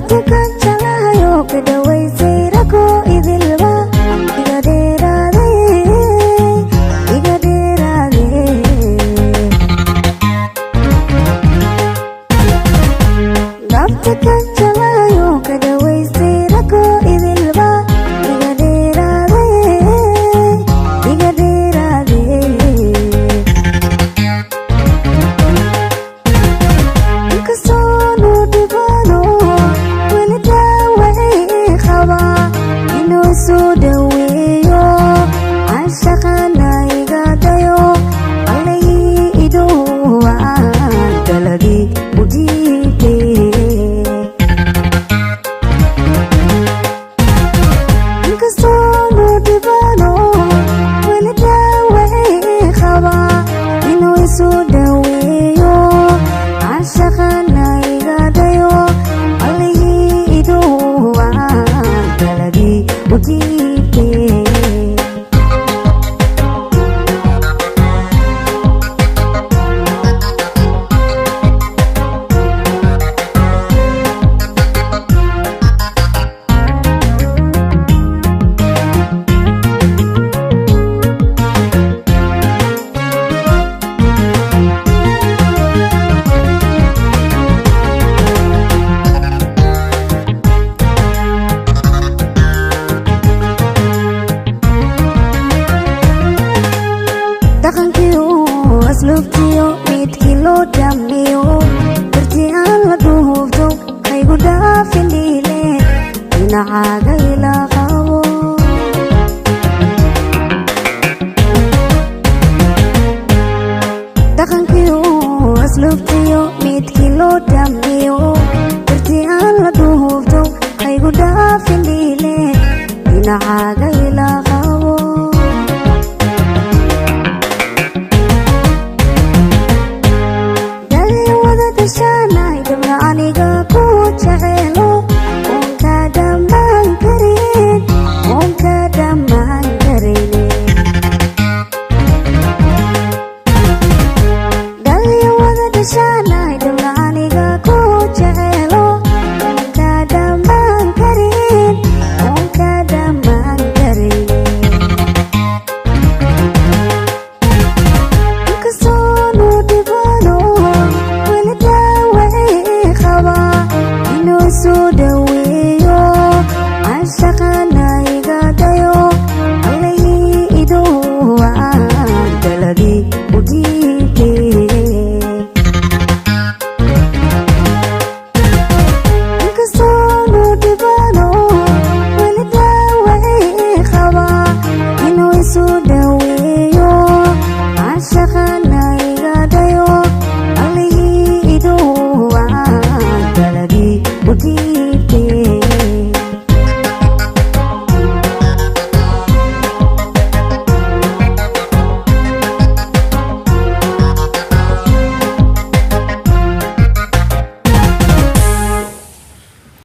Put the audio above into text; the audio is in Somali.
Dhabta kan jeclahayo ka dhawaysay rako idilba iga dheeraade, iga dheeraade. Dhabta kan jeclahayo ka dhawaysay rako idilba iga dheeraade, iga dheeraade. Inkastoonu dhibano weli dhaawacii qabaa inuu soo dhaweeyo caashaqana iga dayo allihii idhowaan taladii u dhiibtay. Inkastoonu dhibano weli dhaawacii qabaa inuu soo dhaweeyo caashaqana iga dayo allihii idhowaan taladii u dhiibtay. Dhaqankiyo asluubtiyo midkii loo dhamiyo dartii aan la duubto haygu dhaafin dhiile dhinacaaga ila qabo. Dhaqankiyo asluubtiyo midkii loo dhamiyo dartii aan la duubto haygu dhaafin dhiile dhinacaaga ila qabo. Dhalin wada dashaanahay gabdha aniga ku jecelo oon ka dhammaan karin, oon ka dhammaan karin. Dhalin wada dashaanahay gabdha aniga ku jecelo oon ka dhammaan karin, oon ka dhammaan karin. Inkastoonu dhibano weli dhaawacii qabaa inuu soo dhaweeyo caashaqana iga dayo allihii idhowaan taladii u dhiibtay. Inkastoonu dhibano weli dhaawacii qabaa inuu soo dhaweeyo caashaqana iga dayo allihii idhowaan taladii u dhiibtay.